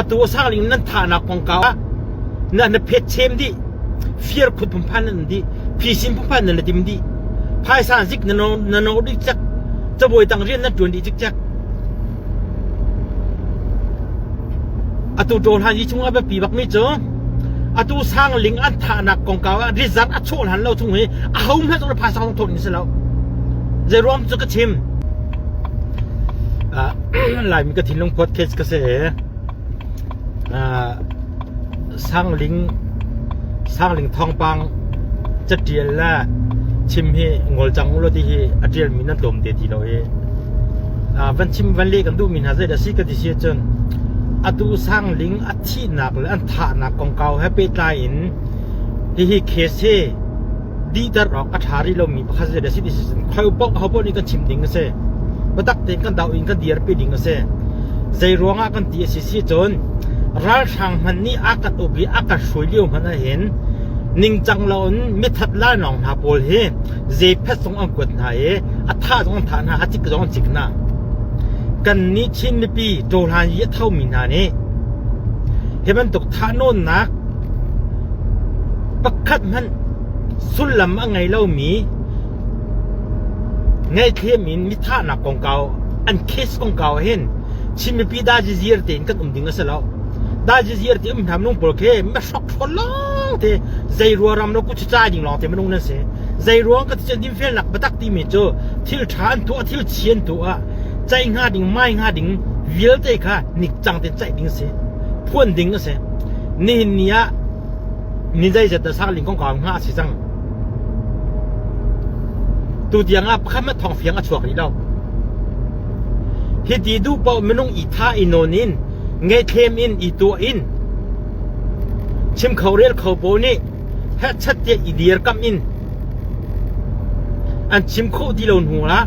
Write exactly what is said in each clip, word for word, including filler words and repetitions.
A tu a sang ling nan thahnak kongkau ah na, na phet chem dih, fiar khut pumpan nan dih, phisin pumpan nan dim dih, phaisan zik na no, na no dih cek, cabuai tang rian nan tuan dih cek cek. A tu ṭawlhan yi chungah biapi bakmi cu a tu sang ling an thahnak kongkau ah result a chawh hlan lo chung hi a ho hmanh zong le phaisan hong thawh ding si lo. Zeiruang cu ka chim. Ah, Laimi ka thinlung podcast ka si. Ah, sangling, sangling thawngpang catial le chim hi ngol cang u lo ti hi a ṭialmi nan tlawm te ti lo hi. Ah, van chim van leh kan duhmi hna zei dah si ka ti si ahcun a tu sangling a thihnak le an thahnak kongkau he pehtlai in hihi case hi dihter awk a ṭha rih lomi pakhat zei dah si ti si ahcun kho paoh, ho paoh nih kan chim ding a si. Biatak tein kan dauh in kan dirpi ding a si. Zeiruangah kan ti a si si cun ralhrang hmanh nih a kan uk i a kan hruai lio hmanh ah hin ningcang loin mithat lainawng hna pawl hi zeiphat zong an kuat hna i a thah zong an thah hna, a cik zong an cik hna. Kannih Chin mipi ṭawlhan i a thomi hna nih hi bantuk thah nawnnak pakhat hmanh sullam a ngei lomi ngaihthlem in mithahnak kongkau, an case kongkau ah hin Chin mipi dazizir tein kan um ding a si lo. Dazizir te um hna minung pawl khi mehrawk hrawn lawng te, zeirua ram lo kuchucai ding lawng te minung nan si. Zeiruang ka ti cun dinfelnak biatak timi cu thil ṭha an tuah, thil chia an tuah, ceih hnga ding, mai hnga ding vialte kha ningcang tein ceih ding a si, phuan ding a si. Nihin ni ah ni zeizat dah sangling kongkau hnga a si cang. Tu tiang ah pakhat hmanh thawng fiang a chuak rih lo. Hiti duh paoh minung i thah i nawn in, ngaihthlem in i tuah in, chim kho rel kho pawl nih hehchat tiah i dirkamh in, an chim khawh ti lo hnu ah,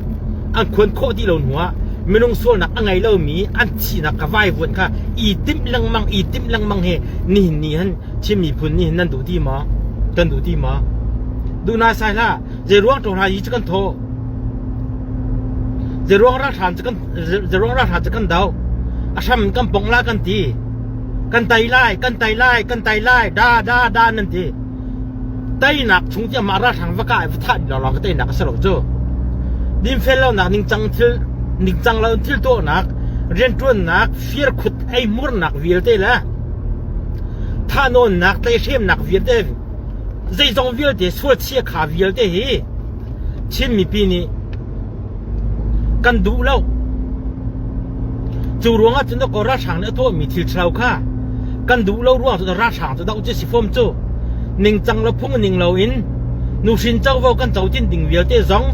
an khuan khawh ti lo hnu ah, minung sualnak a ngei lomi an thihnak kha vaivuan kha i timh lengmang, i timh lengmang he nihin ni han Chin miphun nih nan duh ti maw? Kan duh ti maw? Duh nai sai hlah. Zeiruang ṭawlhan yi cu kan thawh? Zeiruang ralhran cu kan, zeiruang ralhran cu kan dauh? A hram kan pongh lai kan ti. Kan tai lai, kan tai lai, kan tai lai, da, da, da nan ti. Tainak chung tiah mah ralhrang va kai, va thah lawng lawng ka tainak a si lo cu. Dinfel lonak, ningcang thil, ningcang lo thil tuahnak, rianṭuannak, fiarkhut ei hmurnak vialte le thahnawnnak, tlaihhremnak vialte, zeizong vialte, sualchia kha vialte hi Chin mipi nih kan duh lo. Cu ruangah cun a ko ralhrang nih a tuahmi thil ṭhalo kha kan duh lo ruang cun ralhrang cu doh cu si fom cu. Ningcang lo phung ning lo in nuhrin covo kan cotin ding vialte zong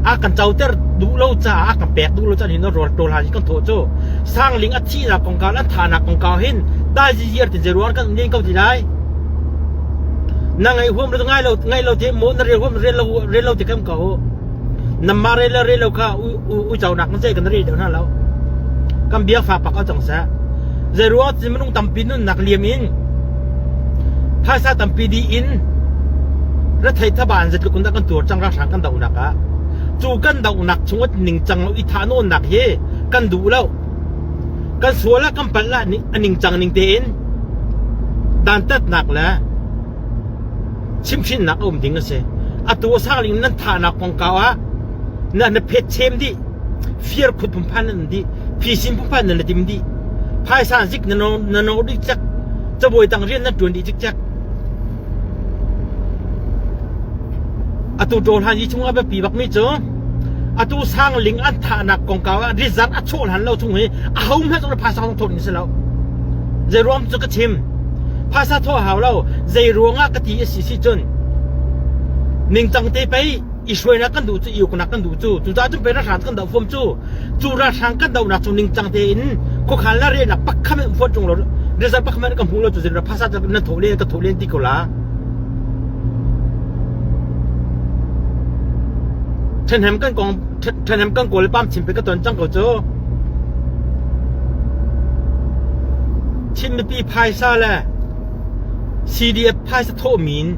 a kan coter duh lo caah a kan pek duh lo caah hin rawl ṭawlhan hi kan thawh cu. Sangling a thihnak kongkau le an thahnak kongkau hin dai ziziar tin zeiruang kan um ding ko ti lai. Na ngeih huam rat ngai lo, ngai lo te maw, na rel huam rel lo, rel lo te kam ko. Nanmah rel le rel lo kha u, u, u caunak kan zei kan rel deuh hna lo. Kan biak fa pak a cang seh. Zeiruang cun minung tampi nunnak liam in phaisa tampi dih in rethei thaban zetluk in dah kan tuar cang ralhrang kan dohnak ah. Cu kan dohnak chungah ningcang lo i thah nawnnak hi kan duh lo. Kan sual ah kan palh lah ning, a ningcang ning tein dantatnak le chimhrinnak a um ding a si. Atu a sangling nan thahnak kongkau ah na, na phet chem dih, fiar khut pumpan nan dih, phisin pumpan nan dim dih, phaisan zik na no, na no dih cek, cabuai tang rian nan ṭuan dih cikcek. Atu ṭawlhan yi chungah biapi bakmi cu atu sangling an thahnak kongkau ah result a chawh hlan lo chung hi a ho hmanh zong le phasa hong thawh ding si lo. Zeiruang cu ka chim. Phasa thawh a hau lo. Zeiruangah ka ti a si si cun ningcang te pei i hruainak kan duh cu, i uknak kan duh cu, cucaah cun pei ralhrang kan doh fom cu. Cu ralhrang kan dohnak cu ningcang tein khuakhan le rehnak pakhat hmanh fawt ṭung lo, result pakhat hmanh kan hmuh lo cu, zeiruang phasa nan thawh len, ka thawh len ti ko la. Ṭhenhnem kan kong, ṭhen-, ṭhenhnem kan kawl le pam chim pe ka ton cang ko cu. Chin mipi phaisa le C D F phaisa thawh min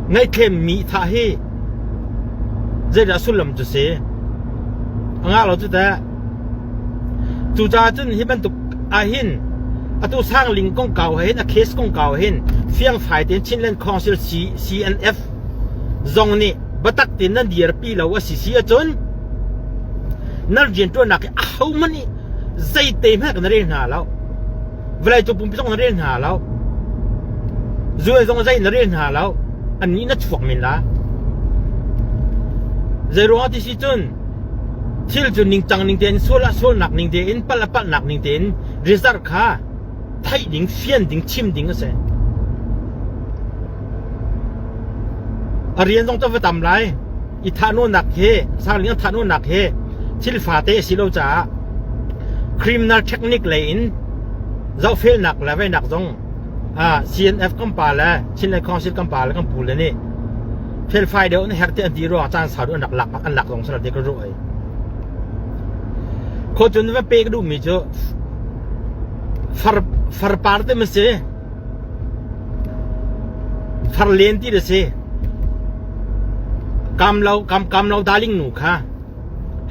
ngaihthlem mi thah hi zeidah sullam cu si? A ngah lo cu teh. Cucaah cun hi bantuk Ahin, atu sang ling kong kau ahin, a case kong kau ahin, fiangfai ten Chinland Council C, C N F zong nih batak tin nan dirpi lo a sisi a cun, nan rian tuannak hi a ho man i zei te hmanh na rel hna lo. Vawlei cu pumpi zong na rel hna lo. Zuai zong zei na rel hna lo. Annih na chuak men la. Zei ruangah ti si cun, thil cu ningcang ning tein, sual ah sualnak ning tein, palh ah palhnak ning tein, result kha theih ding, fian ding, chim ding a si. A rian zong cu va tam lai. I thahnawnnak hi, sang ling a thahnawnnak hi, thil fate a si lo caah, criminal technique lei in zohfelnak le veinak zong, ah, C N F kan pa le Chinland Council kan pa le kan pu le nih felfai deuh an herh te an ti ruangah caan sau deuh an rak lak, an lak zong si lo te ka ruah. Kho cun van pe ka duhmi cu far, farpar te man si, farlen ti a si. Kamlo, kam, kamlo darling nu kha,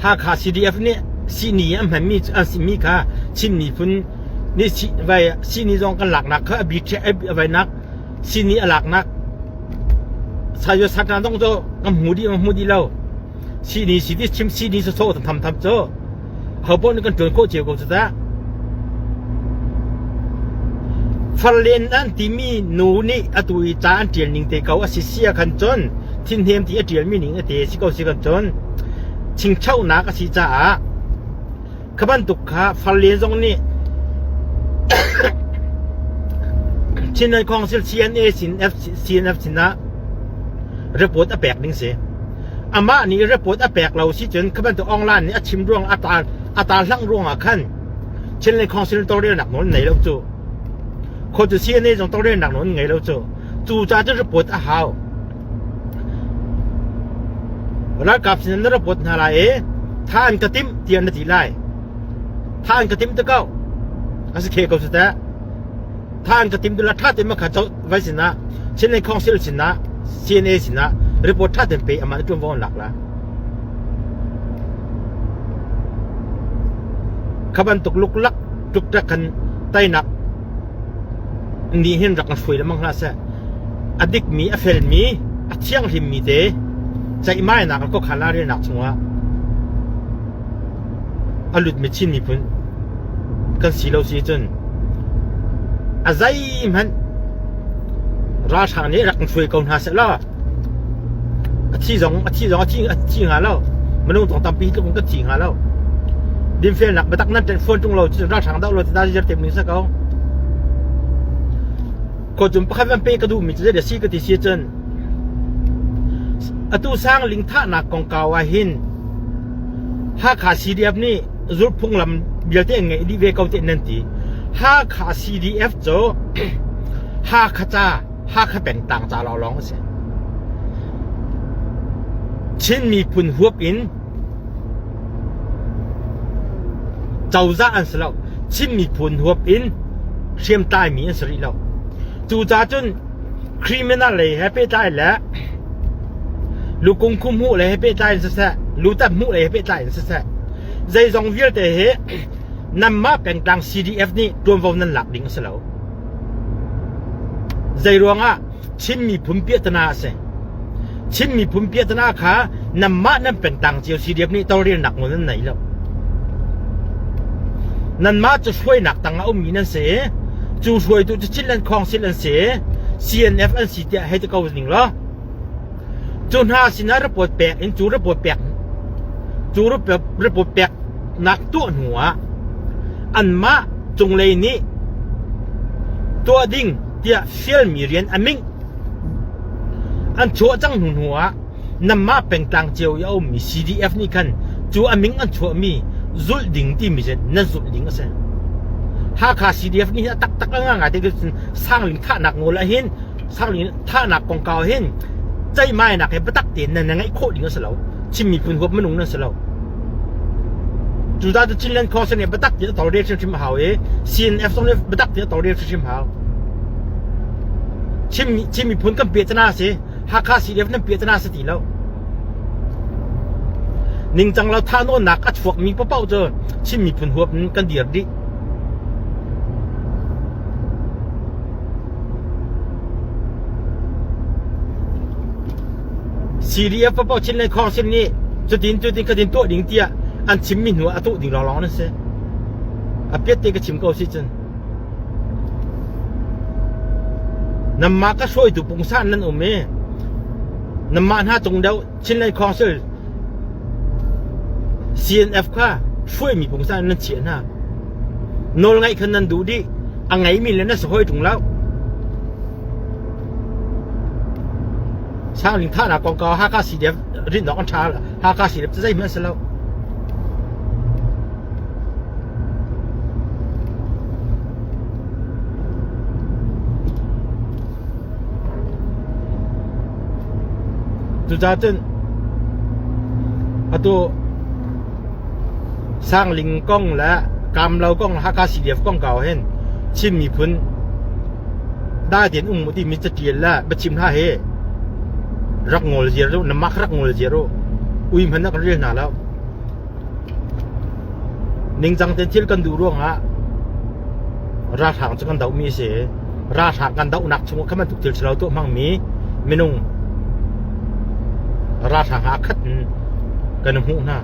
Hakha C D F nih sihni a hmanmi, a simi kha Chin miphun nih si, vai, sihni zong kan laknak kha a bi ṭheh, a bi, a vainak sihni a laknak. Sayo satan zong cu kan hmu dih, kan hmu dih lo. Sihni si ti chim, sihni sawsawh tham tham cu. Ho paoh nih kan ṭuan khawh cio ko cu ta. Farlen an timi nu nih atu i ca an ṭial ning te ko a si si a khan cun, thinhnem ti a ṭialmi ning a te si ko si khan cun, chingchonak a si caah, kha bantuk kha farlen zong nih Chinland Council C N A sin, F, C N F sinah report a pek ding si. Amah nih report a pek lo si cun, kha bantuk online nih a chim ruang, a ta, a ta hlang ruangah khan Chinland Council tawlrelnak nawl nei lo cu. Kho cu C N A zong tawlrelnak nawl ngei lo cu. Cucaah cun report a hau. Ralkap sin na report hna lai i, tha an ka timh, tiah na ti lai. Tha an ka timh te ko. A si khe ko si te. Tha an ka timh tu la ṭha te makha co vai sinah, Chinland Council sinah, C N A sinah, report ṭha te pe amah ṭuanvo an lak la. Kha bantuk luklak tluktak khan teinak nih hin rak an hruai lengmang hna seh. A dikmi, a felmi, a thianghlimmi te ceihmainak a kokhan la rialnak chungah a lutmi Chin miphun kan si lo si cun, a zeihmanh ralhrang nih rak an hruai ko hna seh law. A thi zong, a thi zong, a thi, a thi hnga lo. Minung tong tampi hi tluk in ka thi hnga lo. Dinfelnak biatak nan ṭanh phone ṭung lo, cun ralhrang dau lo, ti ta zir te ning sa ko. Kho cun pakhat van pe ka duhmi cu zei a si ka ti si cun, atu sang ling thahnak kong kau ah hin Hakha C D F nih zulhphung lam vialte an ngeih dih ve ko te nan ti. Hakha C D F cu Hakha ca, Hakha pengtlang ca lawnglawng a si. Chin miphun huap in cozah an si lo. Chin miphun huap in hriamtlaimi an si rih lo. Cucaah cun criminal lei he pehtlai le lukung khum hmuh lei he pehtlai an siseh, lutat hmuh lei he pehtlai an siseh, zeizong vialte he nanmah pengtlang C D F nih ṭuanvo nan lak ding a si lo. Zei ruangah? Chin miphun piahtana a si. Chin miphun piahtana kha nanmah nan pengtlang cio C D F nih tawlrelnak nawl nan nei lo. Nanmah cu hruainak tang a ummi nan si. Cu hruaitu cu Chinland Council an si. C N F an si tiah hei ti ko ning law. Cu hna sinah report pek in cu report pek, cu report, report peknak tuah hnuah anmah cunglei nih tuah ding tiah fialmi rian a mingh an chuah cang hnu hnuah nanmah pengtlang cio i a ummi C D F nih khan cu a mingh an chuahmi zulh ding timi zet nan zulh ding a si. Hakha C D F nih a taktak a ngaingai te cun sang ling thahnak nawl ah hin Sang ling thahnak kong kau hin ceihmainak he biatak tein nan ngeih khawh ding a si lo. Chin miphun huap minung nan si lo. Cucaah cu Chinland Council nih biatak tein a tawlrel hrimhrim a hau i, C N F zong nih biatak tein a tawlrel hrimhrim hau. Chin, Chin miphun kan piahtana a si, Hakha C D F nan piahtana a si ti lo. Ningcang lo thahnawnnak a chuakmi paohpaoh cu Chin miphun huap in kan dir dih. C D F pa pau Chinland Council nih cutin cutin ka din tuah ding tiah an chimmi hnu a tuh ding lawnglawng nan si. A piatte ka chim ko si cun. Nanmah ka hruaitu pungsan nan um i nanmah hna cung deuh Chinland Council C N F kha hruaimi pungsan nan chiah hna. Nawlngaih khan nan duh dih, a ngeimi le na si hoi ṭung lo. Sangling thahnak kong kau Hakha C D F rinhnawk an ṭha, Hakha C D F cazei hmanh a si lo. Cucaah cun atu Sangling kong le Kamlo kong, Hakha C D F kong kau hin Chin miphun dai tein um uh timi caṭial le biachim hna hi rak ngol ziar uh, nanmah kha rak ngol ziar uh, ui hmanh a kan rel hna lo. Ningcang tein thil kan duh ruangah ralhrang cu kan dohmi a si. Ralhrang kan dohnak chungah kha bantuk thil si lo tuah hmangmi minung ralhrang ah khat in kan hmuh hna.